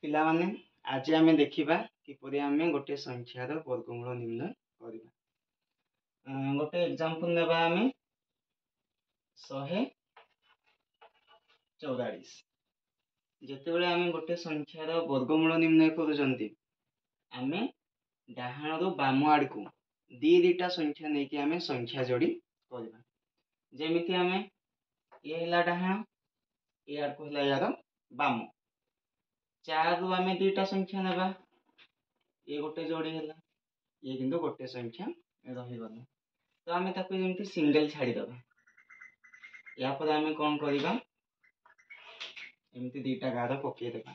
ପିଲାମାନେ, ଆଜି ଆମେ ଦେଖିବା କିପରି ଆମେ ଗୋଟେ ସଂଖ୍ୟାର ବର୍ଗମୂଳ ନିର୍ଣ୍ଣୟ କରିବା। ଗୋଟେ ଏକ୍ଜାମ୍ପଲ୍ ନେବା ଆମେ 144। ଯେତେବେଳେ ଆମେ ଗୋଟେ ସଂଖ୍ୟାର ବର୍ଗମୂଳ ନିର୍ଣ୍ଣୟ କରୁଛନ୍ତି, ଆମେ ଡାହାଣରୁ ବାମ ଆଡ଼କୁ ଦୁଇଟା ସଂଖ୍ୟା ନେଇକି ଆମେ ସଂଖ୍ୟା ଯୋଡ଼ି କରିବା। ଯେମିତି ଆମେ ଇଏ ହେଲା ଡାହାଣ, ଏ ଆଡ଼କୁ ହେଲା ୟାର ବାମ। 4ରୁ ଆମେ ଦୁଇଟା ସଂଖ୍ୟା ନେବା, ଇଏ ଗୋଟେ ଯୋଡ଼ି ହେଲା, ଇଏ କିନ୍ତୁ ଗୋଟେ ସଂଖ୍ୟା ରହିଗଲା। ତ ଆମେ ତାକୁ ଯେମିତି ସିଙ୍ଗଲ ଛାଡ଼ିଦେବା। ୟାପରେ ଆମେ କ'ଣ କରିବା? ଏମିତି ଦୁଇଟା ଗାର ପକେଇଦେବା।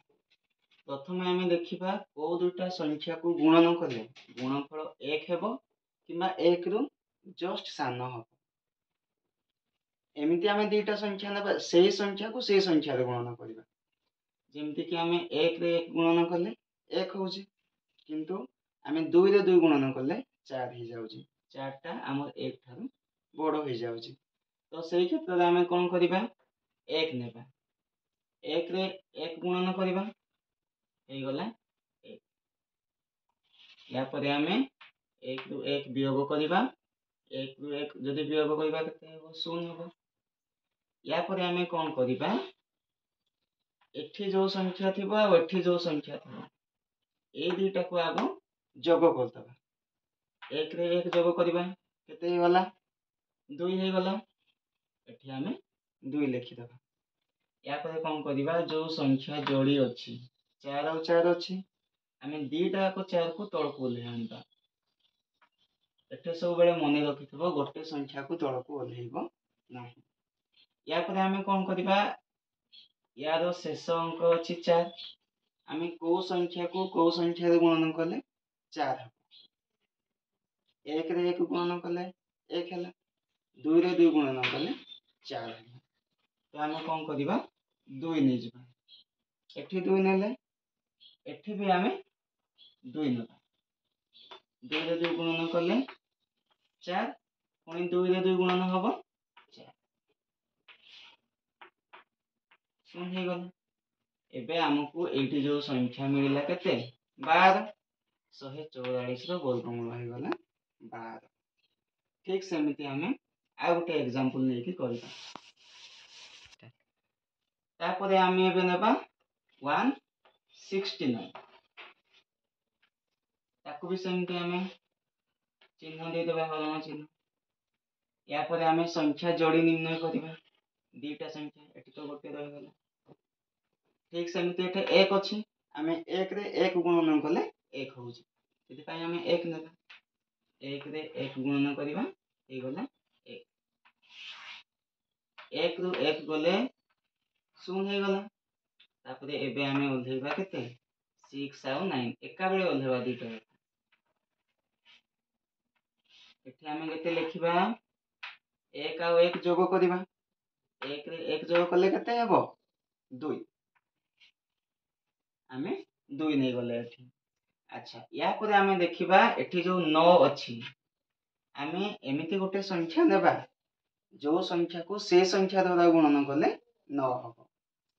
ପ୍ରଥମେ ଆମେ ଦେଖିବା କୋଉ ଦୁଇଟା ସଂଖ୍ୟାକୁ ଗୁଣନ କଲେ ଗୁଣଫଳ 1 ହେବ କିମ୍ବା 1ରୁ ଜଷ୍ଟ ସାନ ହେବ। ଏମିତି ଆମେ ଦୁଇଟା ସଂଖ୍ୟା ନେବା, ସେଇ ସଂଖ୍ୟାକୁ ସେଇ ସଂଖ୍ୟାରେ ଗୁଣନ କରିବା। ଯେମିତିକି ଆମେ 1ରେ 1 ଗୁଣନ କଲେ 1 ହେଉଛି, କିନ୍ତୁ ଆମେ 2ରେ 2 ଗୁଣନ କଲେ 4 ହେଇଯାଉଛି। 4ଟା ଆମର 1 ଠାରୁ ବଡ଼ ହେଇଯାଉଛି। ତ ସେଇ କ୍ଷେତ୍ରରେ ଆମେ କ'ଣ କରିବା? 1 ନେବା, 1ରେ 1 ଗୁଣନ କରିବା, ହେଇଗଲା 1। ୟା ପରେ ଆମେ 1ରୁ 1 ବିୟୋଗ କରିବା। 1ରୁ 1 ଯଦି ବିୟୋଗ କରିବା କେତେ ହେବ? 0 ହେବ। ୟା ପରେ ଆମେ କ'ଣ କରିବା? ଏଠି ଯୋଉ ସଂଖ୍ୟା ଥିବ ଆଉ ଏଠି ଯୋଉ ସଂଖ୍ୟା ଥିବ, ଏଇ ଦୁଇଟାକୁ ଆଗ ଯୋଗ କରିଦେବା। 1ରେ 1 ଯୋଗ କରିବା, କେତେ ହେଇଗଲା? 2 ହେଇଗଲା। ଏଠି ଆମେ 2 ଲେଖିଦେବା। ୟା ପରେ କ'ଣ କରିବା? ଯୋଉ ସଂଖ୍ୟା ଯୋଡ଼ି ଅଛି, 4 ଆଉ 4 ଅଛି, ଆମେ ଦୁଇଟା ଯାକ 4କୁ ତଳକୁ ଓହ୍ଲେଇ ଆଣିବା। ଏଠି ସବୁବେଳେ ମନେ ରଖିଥିବ, ଗୋଟେ ସଂଖ୍ୟାକୁ ତଳକୁ ଓହ୍ଲେଇବ ନାହିଁ। ୟା ପରେ ଆମେ କ'ଣ କରିବା? ୟାର ଶେଷ ଅଙ୍କ ଅଛି 4। ଆମେ କୋଉ ସଂଖ୍ୟାକୁ କୋଉ ସଂଖ୍ୟାରେ ଗୁଣନ କଲେ 4 ହେବ? 1ରେ 1 ଗୁଣନ କଲେ 1 ହେଲା, 2ରେ 2 ଗୁଣନ କଲେ 4 ହେଲା। ତ ଆମେ କ'ଣ କରିବା? 2 ନେଇଯିବା। ଏଠି 2 ନେଲେ ଏଠି ବି ଆମେ 2 ନେବା। 2ରେ 2 ଗୁଣନ କଲେ 4, ପୁଣି 2ରେ 2 ଗୁଣନ ହେବ 4, 0 ହେଇଗଲା। ଏବେ ଆମକୁ ଏଇଠି ଯୋଉ ସଂଖ୍ୟା ମିଳିଲା କେତେ? 12। 144ର ବର୍ଗମୂଳ ହେଇଗଲା 12। ଠିକ୍ ସେମିତି ଆମେ ଆଉ ଗୋଟେ ଏକ୍ଜାମ୍ପଲ୍ ନେଇକି କରିବା। ତାପରେ ଆମେ ଏବେ ନେବା 169। ତାକୁ ବି ସେମିତି ଆମେ ଚିହ୍ନ ଦେଇଦେବା, ହରଣ ଚିହ୍ନ। ୟା ପରେ ଆମେ ସଂଖ୍ୟା ଯୋଡ଼ି ନିର୍ଣ୍ଣୟ କରିବା। ଦୁଇଟା ସଂଖ୍ୟା, ଏଠି ତ ଗୋଟେ ରହିଗଲା। ଠିକ୍ ସେମିତି ଏଠି 1 ଅଛି, ଆମେ 1ରେ 1 ଗୁଣନ କଲେ 1 ହେଉଛି, ସେଥିପାଇଁ ଆମେ 1 ନେବା। 1ରେ 1 ଗୁଣନ କରିବା, ହେଇଗଲା 1। 1ରୁ 1 ଗଲେ 0 ହେଇଗଲା। ତାପରେ ଏବେ ଆମେ ଓହ୍ଲେଇବା କେତେ? 6 ଆଉ 9 ଏକା ବେଳେ ଓହ୍ଲେଇବା ଦୁଇଟା। ଏଠି ଆମେ କେତେ ଲେଖିବା? 1 ଆଉ 1 ଯୋଗ କରିବା। 1ରେ 1 ଯୋଗ କଲେ କେତେ ହେବ? 2। ଆମେ 2 ନେଇଗଲେ ଏଠି। ଆଚ୍ଛା, ୟା ପରେ ଆମେ ଦେଖିବା ଏଠି ଯୋଉ 9 ଅଛି, ଆମେ ଏମିତି ଗୋଟେ ସଂଖ୍ୟା ନେବା ଯୋଉ ସଂଖ୍ୟାକୁ ସେ ସଂଖ୍ୟା ଦ୍ୱାରା ଗୁଣନ କଲେ 9 ହେବ।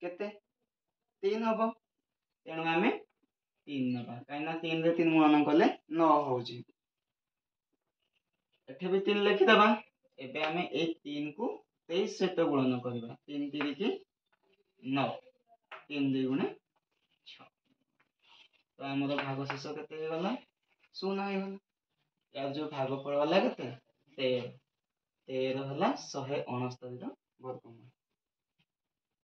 କେତେ? 3 ହେବ। ତେଣୁ ଆମେ 3 ନେବା, କାହିଁକିନା 3ରେ 3 ଗୁଣନ କଲେ 9 ହେଉଛି। ଏଠି ବି 3 ଲେଖିଦେବା। ଏବେ ଆମେ ଏଇ 3କୁ 23 ସହିତ ଗୁଣନ କରିବା। 3 ତିରିକି 9, 3 2 ଗୁଣେ 6। ତ ଆମର ଭାଗଶେଷ କେତେ ହେଇଗଲା? 0 ହେଇଗଲା। ୟାର ଯୋଉ ଭାଗଫଳ ହେଲା କେତେ? 13। 13 ହେଲା 169ର ବର୍ଗମୂଳ।